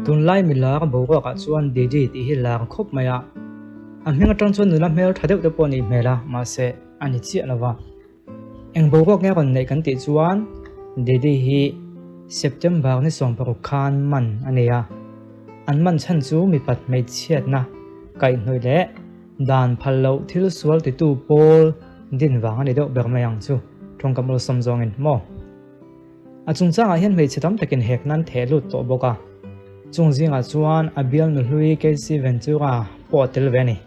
Tunlai milar boruakah chuan Didi tih hi lar khawp mai a, a hming atang chuan nula hmel tha deuh te pawh a nih hmel a, mahse a ni chiah lo va. Eng boruak nge rawn neih kan tih chuan Didi hi September ni 16 khan man a nei a, an man chhan chu mipat hmeichhiatna kaihhnawih leh dan phal loh thil sual titu pawl din vang a ni deuh ber mai ang chu tawngkam awlsam zawngin maw? A chungchangah hian hmeichhe tam takin hek nan theh lut tawh bawk a, chung zingah chuan a bialnu hlui Casey Ventura pawh a tel ve a ni.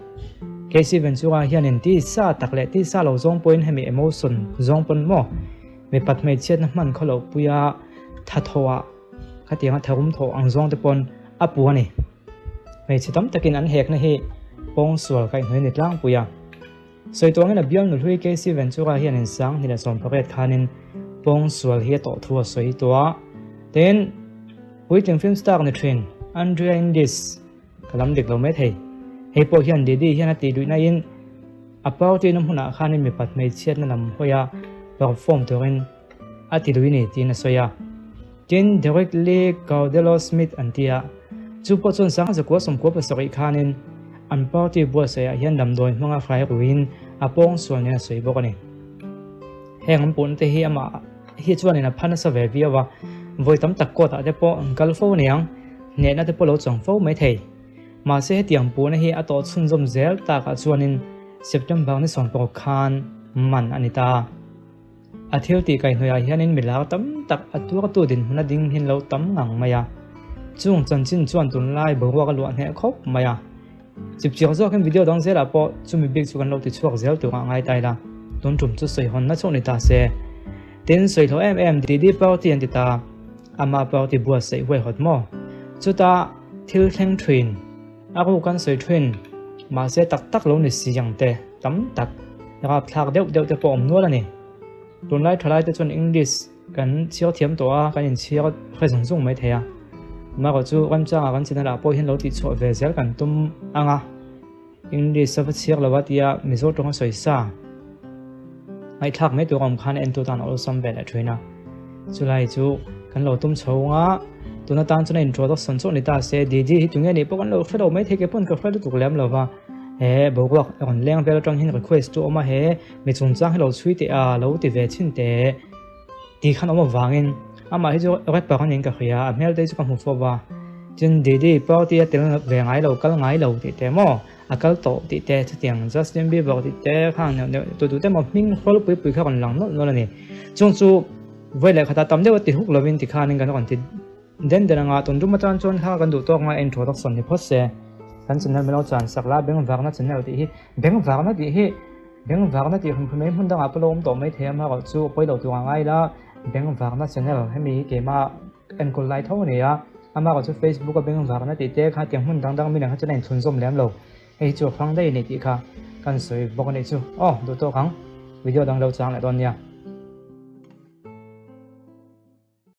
Casey Ventura hianin tisa tak leh tisa lo zawng pawhin hemi emotion zawng pawn maw mipat hmeichhiatna hman khaw loh puia tha thawhah khatianga tharum thawh ang zawng te pawn a pu a ni. Hmeichhe tam takin an hekna hi pawngsual kaihhnawih a ni tlangpui a. Sawi tuangin a bialnu hlui Casey Ventura hian in 2018 khanin pawngsual hi a tawh thu a sawi tawh a. Tin, puitling film star ni thin Andrea Indis ka lam dik lo mai thei. Hei pawh hian Didi hian a tih luihna in a party na hmunah khanin mipat hmeichhiatna lam hawi a perform turin a ti lui ni tiin a sawi a. Tin, Derek Lee Caudello Smith an ti a, chu pawh chuan 1997 khanin an party buatsaihah hian damdawi hmanga hrai ruiin a pawngsual nen a sawi bawk a ni. Heng an puhna te hi amah hi chuanin a pha nasa ve viau a, vawi tam tak court ah te pawh an kal fo aniang, hnehna te pawh lo chawng fo mai thei. Mahse hetiang puhna hi a tawh chhunzawm zel takah chuanin September ni 16 khan man a ni ta. A thil tih kaihhnawihah hianin milar tam tak a tuartu dinhmun a ding hin lo tam ngang mai a. Chung chanchin chuan tunlai boruak a luah hneh khawp mai a. Chipchiar zawkin video dang zelah pawh chumi bik chu kan lo ti chhuak zel turah ngai ta ila. Tun tum chu sawihawnna chauh ni ta se. Tin, sawihlawh em em Didi Party an ti ta. Amah party buatsaih huaihawt maw? Chuta thil thleng thin, a ruk an sawi thin, mahse tak tak lo ni si ang te. Tam tak rapthlak deuh deuh te pawh awm nual a ni. Tunlai thalai te chuan English kan chhiar thiam tawh a, kan inchhiar hre zung zung mai thei a. Amaherawh chu remchangah kan channel ah pawh hian lo tihchhuah ve zel kan tum ang a. English a va chhiar lo a tia Mizo tawng a sawi sa. Ngaihthlak mai tur a awm khan entu tan a awlsam ve leh thin a. Chulai chu kan lo tum chho ang a, tuna tan chuan a introduction chauh ni ta se, Didi hi tunge nih pawh kan lo hre lo mai thei ke pawn ka hre lutuk lem lo va. He boruak rawn leng vel atang hian request chu awm a, he mi chungchang hi lo chhui teh a, lo ti ve chhin teh tih khan awm avangin amah hi chu rapper a niin ka hria, a hmel te hi chu ka hmu fawp a, tin Didi party a tel ve ngai lo, kal ngai lo tih te maw, a kal tawh tih te chutiang Justin Bieber tih te khang neuh neuh tu tu te maw hming hrawl pui pui kha rawn lang nawlh nawlh a ni, chung chu vawi leh khatah tam deuh a ti huk lovin tikhanin kan rawn ti. Den den anga tun tum atan chuan thla kan duh tawk ngai intro tak sawn ni phawt se. Kan channel min lo chan sak la, bengvarna channel tih hi bengvarna tih hi bengvarna tih hum mai hmun dangah pawh lo awm tawh mai thei a, amaherawh chu pawi lo tur a ngai la, bengvarna channel hemi hi keimah enkawl lai tho a ni a, amaherawh chu Facebook a bengvarna tih te kha tiang hmun dang dang mi dang kha chuan a inchhunzawm lem lo, hei hi chu a hrang daih a ni tih kha kan sawi bawk a nih chu. Aw duh tawk ang, video dang lo chang leh dawn nia.